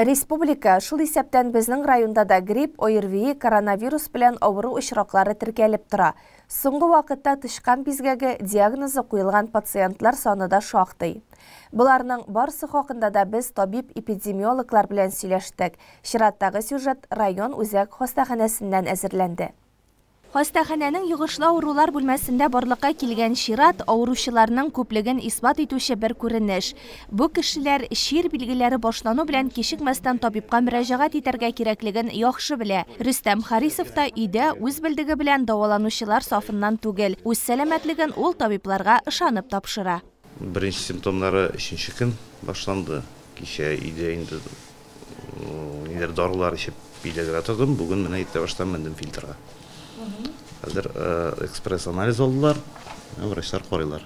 Республика, шул исәптән безнең районда да грипп, ОРВИ, коронавирус белән авыру очраклары теркәлеп тора. Соңгы вакытта тычкан бизгәге диагнозы куелган пациентлар саны да шактый. Боларның барысы хакында да без табиб-эпидемиологлар белән сөйләштек. Чираттагы сюжет район үзәк хастаханәсеннән әзерләнде. Хастаханәнең йогышлы авырулар бүлмәсендә барлыкка килгән чират авыручыларның күплеген исбат итүче бер күренеш. Бу кешеләр чир билгеләре башлану белән кичекмәстән табибка мөрәҗәгать итәргә кирәклеген яхшы белә. Рөстәм Харисов та өйдә үз белдеге белән дәваланучылар сафыннан түгел. Үз сәламәтлеген ул табибларга ышанып тапшыра. Беренче симптомнары өченче көн башланды. Кичә өйдә инде ниләр дарулар эчеп өйдә генә тордым. Бүген менә иртә баштан мендем фильтрга. Хәзер экспресс-анализ алдылар, врачлар карыйлар.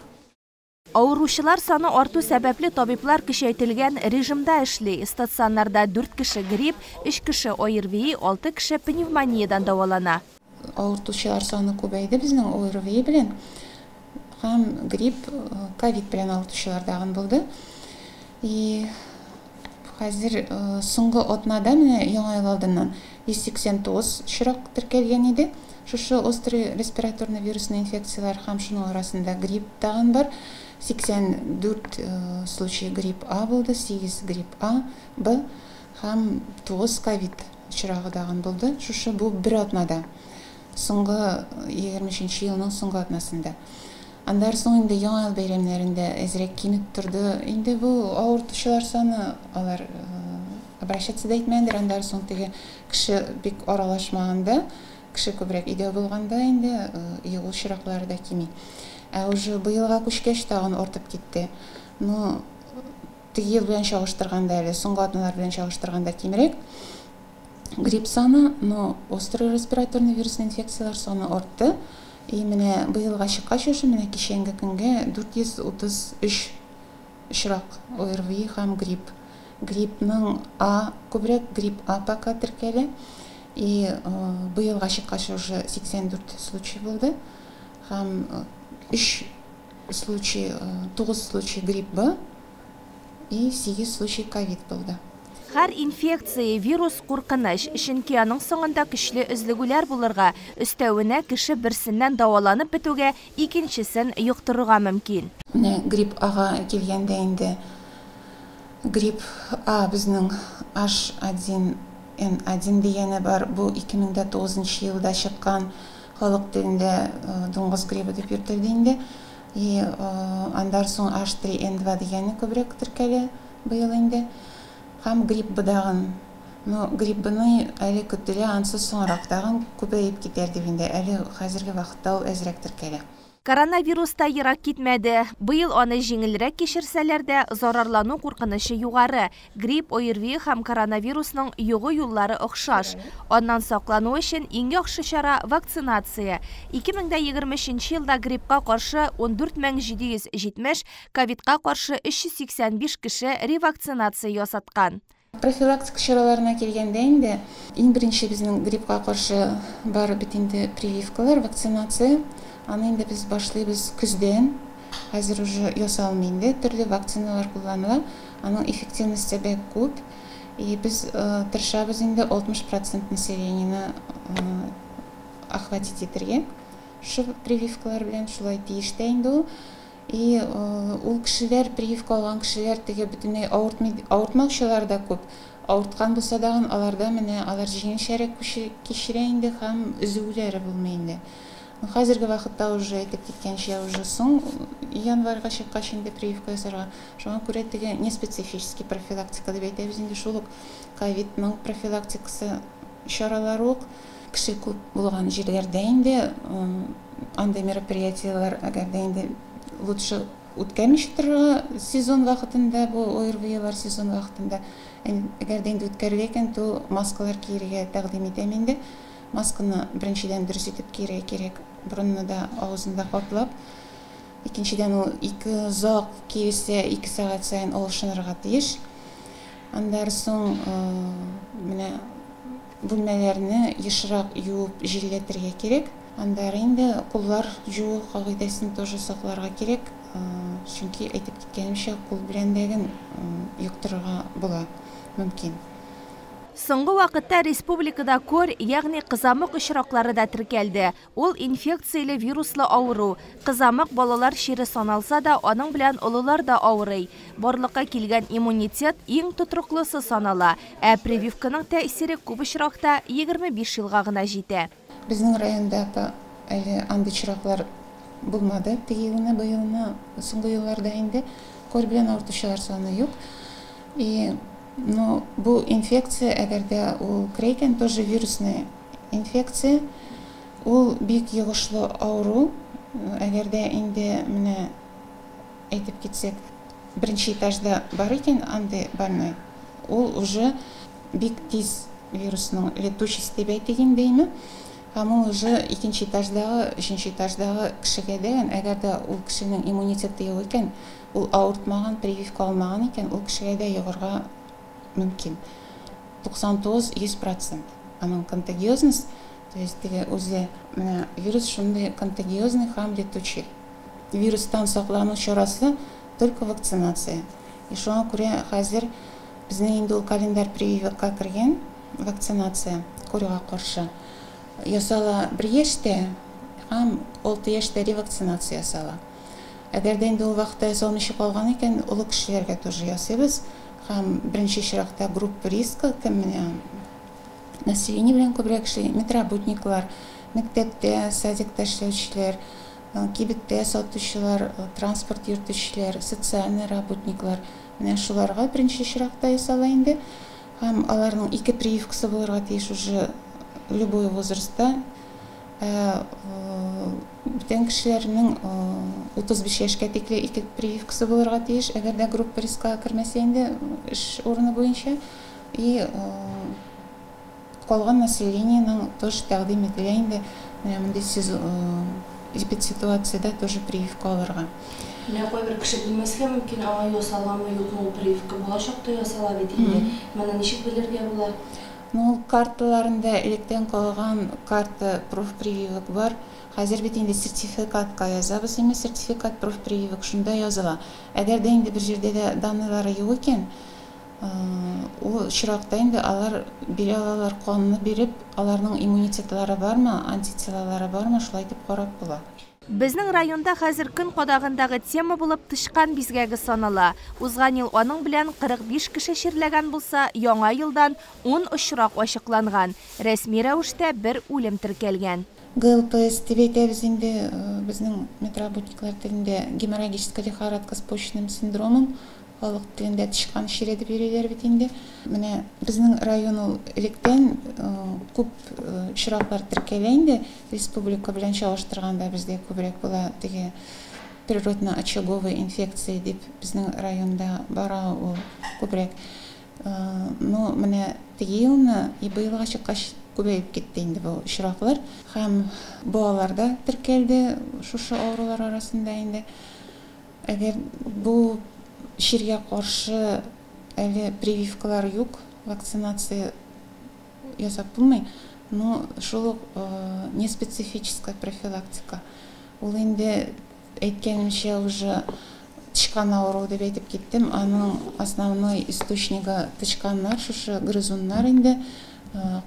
Авыручылар саны арту сәбәпле табиблар көчәйтелгән режимда эшли. Стационарда 4 кеше грипп, 3 кеше ОРВИ, 6 кеше пневмониядән дәвалана. Авыртучылар саны күбәйде безнең ОРВИ белән һәм грипп, ковид белән авыртучылар тагын булды. И хәзер соңгы атнада менә яңа ел алдыннан 189 очрак теркәлгән иде. Шушы острый респираторный вирусный инфекцияләр һәм шуның арасында грипп тагын бар. 84 случай грипп А булды, 8 грипп А, Б һәм 9 ковид очрагы тагын булды. Шушы бу бер атнада, соңгы 23 елның соңгы атнасында. Аннан соң инде яңа ел бәйрәмнәрендә әзрәк кимеп торды. Инде бу авыртучылар саны алар обращаться да итмәгәндер. Аннан соң теге кеше бик аралашмаганда, кеше күбрәк өйдә булганда инде йогу очраклары да кими. Ә уже быелга күчкәч тагын артып китте. Ну, теге ел белән чагыштырганда әле, соңгы атналар белән чагыштырганда кимрәк. Грипп саны, но острый респираторный вирусный инфекцияләр саны артты. И менә быелга чыккач уже менә кичәнге көнгә 433 очрак ОРВИ һәм грипп. Гриппның А күбрәк, грипп А пока теркәлә. И быелга чыккач уже 84 случай булды. Һәм 3 случай, 9 случай грипп Б и 8 случай ковид булды. Һәр инфекция, вирус куркыныч, чөнки аның соңында көчле өзлегүләр булырга, өстәвенә кеше берсеннән дәваланып бетүгә икенчесен йоктырырга мөмкин. Менә грипп Ага килгәндә инде грипп А безнең H1N1 дигәне бар. Бу 2009 елда чыккан, халык телендә дуңгыз гриппы дип йөртелде инде. И аннан соң H3N2 дигәне күбрәк теркәлә быел инде. Һәм грипп Б дагын. Но грипп Бны әле көтелә, ансы соңрак тагын күбәеп китәр дип инде. Әле хәзерге вакытта ул әзрәк теркәлә. Коронавирус та ерак китмәде. Быел аны җиңелрәк кичерсәләр дә, зарарлану куркынычы югары. Грипп, ОРВИ һәм коронавирусның йогу юллары охшаш. Аннан саклану өчен иң яхшы чара вакцинация. 2023 елда гриппка каршы 14770, ковидка каршы 385 кеше ревакцинация ясаткан. Профилактика чараларына килгәндә инде, иң беренче безнең гриппка каршы бар бит инде прививкалар, вакцинация. Аны инде без башлыйбыз көздән. Хәзер уже ясалмый инде, төрле вакциналар кулланыла. Аның эффективности бик күп. И без тырышабыз инде 60% населениене охватить итәргә. Шу прививкалар белән шулай тиеш тә инде ул. И ул кешеләр, прививка алган кешеләр теге бөтенләй авыртмаучылар да күп. Авырткан булса дагын аларда менә алар җиңелчәрәк кичерә инде һәм өзүләре булмый инде. Хәзерге вакытта уже әйтеп киткәнчә уже соң январьга чыккач инде прививка ясарга. Шуңа күрә теге неспецифический профилактика дип әйтәбез инде, шул ук ковидның профилактикасы чаралары ук. Кеше күп булган җирләрдә инде андый мероприятиеләр, әгәр дә инде лучше үткәрмичә торырга сезон вакытында, бу ОРВИлар сезон вакытында, әгәр дә инде үткәрелә икән, то маскалар кияргә тәкъдим итәм инде. Масканы беренчедән дөрес итеп кияргә кирәк, борынны да, авызын да каплап. Икенчедән, ул ике озак киелсә, 2 сәгать саен алышынырга тиеш. Аннан соң менә бүлмәләрне ешрак юып җилләтергә кирәк. Аннары инде куллар жуу кагыйдәсен тоже сакларга кирәк, чөнки әйтеп киткәнемчә, кул белән дә йоктырырга була мөмкин. Соңгы вакытта республикада корь, ягъни кызамык очраклары да теркәлде. Ул инфекцияле вируслы авыру. Кызамык балалар чире саналса да, аның белән олылар да авырый. Барлыкка килгән иммунитет иң тотрыклысы санала. Ә прививканың тәэсире күп очракта 25 елга гына җитә. Безнең районда әле андый очраклар булмады. Теге елны, быелны, соңгы елларда инде корь белән авыртучылар саны юк. И но бу инфекция, әгәр дә ул керә икән, тоже вирусная инфекция, ул бик йогышлы авыру. Әгәр дә инде менә әйтеп китсәк, беренче этажда бар икән андый больной, ул уже бик тиз вирусның летучесть дип әйтик инде, әйме? Һәм ул уже икенче этаждагы, өченче этаждагы кешегә дә, әгәр дә ул кешенең иммунитеты юк икән, ул авыртмаган, прививка алмаган икән, ул кешегә дә йогарга мөмкин. 99-100%. Аның контагиозность, то есть теге үзе менә вирус шундый контагиозный һәм летучий. Вирустан саклану чарасы только вакцинация. И шуңа күрә хәзер безнең инде ул календарь прививкага кергән вакцинация корьга каршы ясала 1 яшьтә һәм 6 яшьтә ревакцинация ясала. Әгәр дә инде ул вакытта ясалмыйча калган икән, олы кешеләргә тоже ясыйбыз. Һәм беренче чиратта группа риска, кем менә население белән күбрәк эшли, медработниклар, мәктәптә, садикта эшләүчеләр, кибеттә сатучылар, транспорт йөртүчеләр, социальный работниклар. Менә шуларга беренче чиратта ясала инде. Һәм аларның 2 прививкасы булырга тиеш уже любой возрастта. Бүтән кешеләрнең 35 яшькә тикле 2 прививкасы булырга тиеш, әгәр дә группа рискага кермәсә инде эш урыны буенча. И калган населениенең тоже тәкъдим ителә инде менә мондый эпидситуациядә тоже прививка алырга. Менә кайбер кеше белмәскә мөмкин, аңа ясалганмы, юкмы ул прививка булачак та ясала бит инде. Моны ничек белергә була? Ну, карталарында электән калган карта профпрививок бар. Хәзер бит инде сертификатка язабыз, инде сертификат профпрививок шунда языла. Әгәр дә инде бер җирдә дә данныйлары юк икән, ул очракта инде алар бирә алалар, канны биреп, аларның иммунитетлары бармы, антителалары бармы, шулай итеп карап була. Безнең районда хәзер көн кадагындагы тема булып тычкан бизгәге санала. Узган ел аның белән 45 кеше чирләгән булса, яңа елдан 10 очрак ачыкланган. Рәсми рәвештә бер үлем теркәлгән. ГЛПС дип әйтәбез инде, безнең медработниклар телендә геморрагическая лихорадка с почечным синдромом, халык телендә тычкан чире дип йөриләр бит инде. Менә безнең район ул электән күп очраклар теркәлә инде, республика белән чагыштырганда бездә күбрәк була теге природно-очаговая инфекция дип безнең районда бара ул күбрәк. Ну, менә теге елны и быелга чыккач күбәеп китте инде бу очраклар. Һәм балаларда теркәлде шушы авырулар арасында инде. Әгәр бу чиргә каршы әле прививкалар юк, вакцинация ясап булмый, но шул ук неспецифическая профилактика. Ул инде әйткәнемчә уже тычкан авыруы дип әйтеп киттем. Аның основной источнигы тычканнар, шушы грызуннар инде,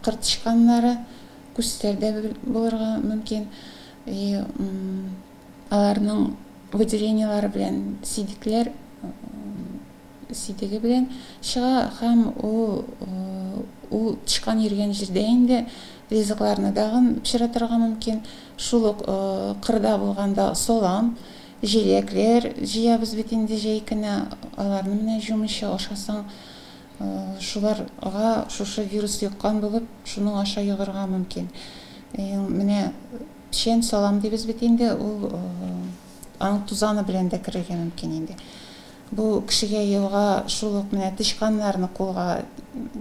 кыр тычканнары, күзләрдә булырга мөмкин. И аларның выделениелары белән сидекләр, сидеге белән чыга һәм ул тычкан йөргән җирдә инде ризыкларны дагын пешерә мөмкин. Шул ук кырда булганда салам, җиләкләр җыябыз бит инде җәй көне, аларны менә җумыйча ашасаң, шуларга шушы вирус йоккан булып, шуның аша йогарга мөмкин. Менә печән салам дибез бит инде, ул аның тузаны белән дә керергә мөмкин инде. Бу кешегә йога шул ук менә тычканнарны кулга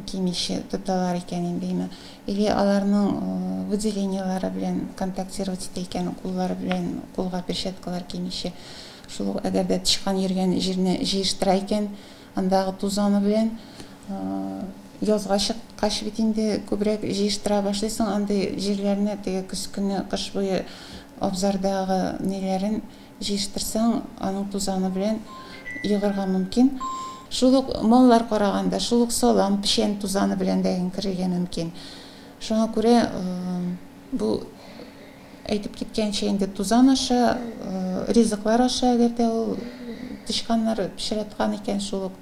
кимичә тоталар икән инде, әйме? Или аларның выделениелары белән контактировать итә икән, куллары белән кулга перчаткалар кимичә. Шул ук әгәр дә тычкан йөргән җирне җыештыра икән, андагы тузаны белән язга чыккач бит инде күбрәк җыештыра башлыйсың, андый җирләрне теге көз көне кыш буе абзардагы ниләрен җыештырсаң, аның тузаны белән йогарга мөмкин. Шул ук маллар караганда, шул ук салам, печән тузаны белән дә керергә мөмкин. Шуңа күрә бу әйтеп киткәнчә инде тузан аша, ризыклар аша, әгәр дә ул тычканнар пычраткан икән, шул ук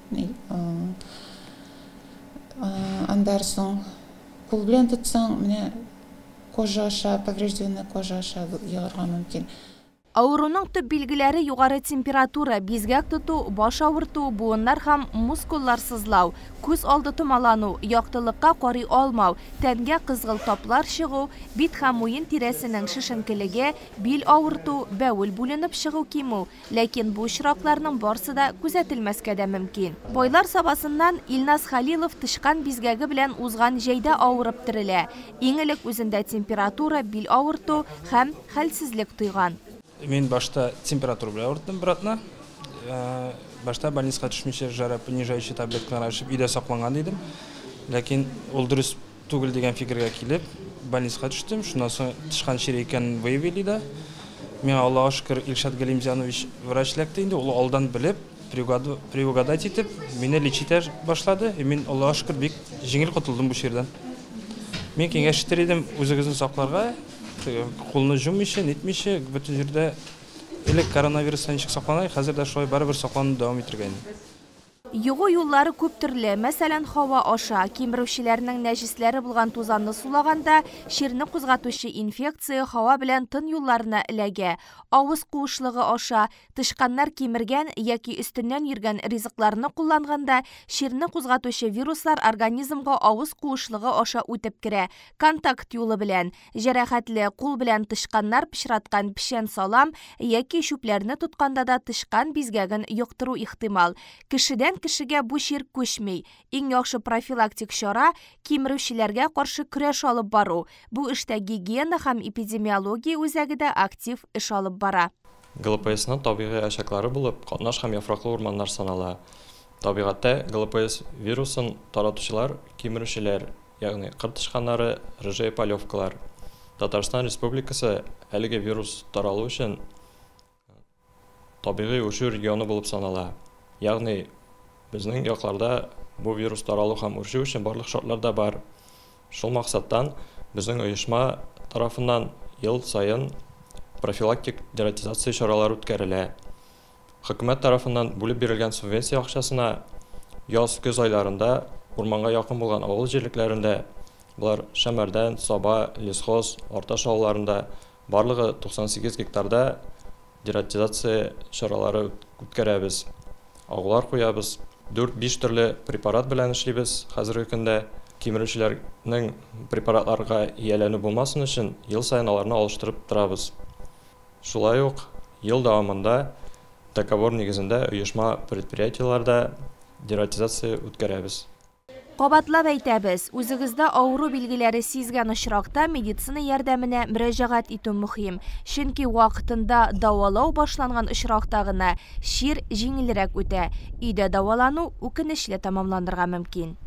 андар соң кул белән тотсаң, менә кожа аша, поврежденная кожа аша йогарга мөмкин. Авыруның төп билгеләре югары температура, бизгәк тоту, баш авырту, буыннар һәм мускуллар сызлау, күз алды томалану, яктылыкка карый алмау, тәнгә кызгыл таплар чыгу, бит һәм муен тирәсенең шешенкелеге, бил авырту, бәвел бүленеп чыгу кимү. Ләкин бу очракларның барсы да күзәтелмәскә дә мөмкин. Байлар Сабасыннан Илназ Халилов тычкан бизгәге белән узган җәйдә авырып терелә. Иң элек үзендә температура, бил авырту һәм хәлсезлек тойган. Мин башта температура белән авырттым бер атна. Башта больницага төшмичә жаропонижающий таблеткалар эчеп өйдә сакланган идем. Ләкин ул дөрес түгел дигән фикергә килеп, больницага төштем. Шуннан соң тычкан чире икәнен выявили да. Миңа Аллаһка шөкер Илшат Галимзянович врач эләкте инде, ул алдан белеп, предугадать итеп, мине лечить башлады. И мин Аллаһка шөкер бик җиңел котылдым бу чирдән. Мин киңәш итер идем үзегезне сакларга, кулны жумыйча, нитмичә, бөтен җирдә элек коронавирустан ничек сакланай, хәзер дә шулай барыбер саклануны дәвам итергә инде. Йогу юллары күп төрле, мәсәлән, һава аша, кимерүчеләрнең нәҗесләре булган тузанны сулаганда, чирне кузгатучы инфекция һава белән тын юлларына эләгә. Авыз куышлыгы аша, тычканнар кимергән яки өстеннән йөргән ризыкларны кулланганда, чирне кузгатучы вируслар организмга авыз куышлыгы аша үтеп керә. Контакт юлы белән, җәрәхәтле кул белән тычканнар пычраткан печән салам яки чүпләрне тотканда да тычкан бизгәген йоктыру ихтимал. Кешедән кешегә бу чир күчми. Иң яхшы профилактик чара кимерүчеләргә каршы көрәш алып бару. Бу эштә гигиена һәм эпидемиология үзәге дә актив эш алып бара. ГЛПСның табигый очаглары булып катнаш һәм яфраклы урманнар санала. Табигатьтә ГЛПС вирусын таратучылар кимерүчеләр, ягъни кыр тычканнары, рыжая полевкалар. Татарстан Республикасы әлеге вирус таралу өчен табигый үрчү регионы булып санала. Ягъни безнең якларда бу вирус таралу һәм үрчү өчен барлык шартлар да бар. Шул максаттан безнең оешма тарафыннан ел саен профилактик дератизация чаралары үткәрелә. Хөкүмәт тарафыннан бүлеп бирелгән субвенция акчасына яз-көз айларында урманга якын булган авыл җирлекләрендә, болар Шәмәрдән, Саба, Лесхоз, Арташ авылларында барлыгы 98 гектарда дератизация чаралары үткәрәбез. Агулар куябыз. 4-5 төрле препарат белән эшлибез хәзерге көндә. Кимерүчеләрнең препаратларга ияләнү булмасын өчен ел саен аларны алыштырып торабыз. Шулай ук ел дәвамында договор нигезендә оешма предприятиеләрдә дератизация үткәрәбез. Кабатлап әйтәбез, үзегездә авыру билгеләре сизгән очракта медицина ярдәменә мөрәҗәгать итү мөһим. Чөнки вакытында дәвалау башланган очракта гына чир җиңелрәк үтә. Өйдә дәвалану үкенечле тәмамланырга мөмкин.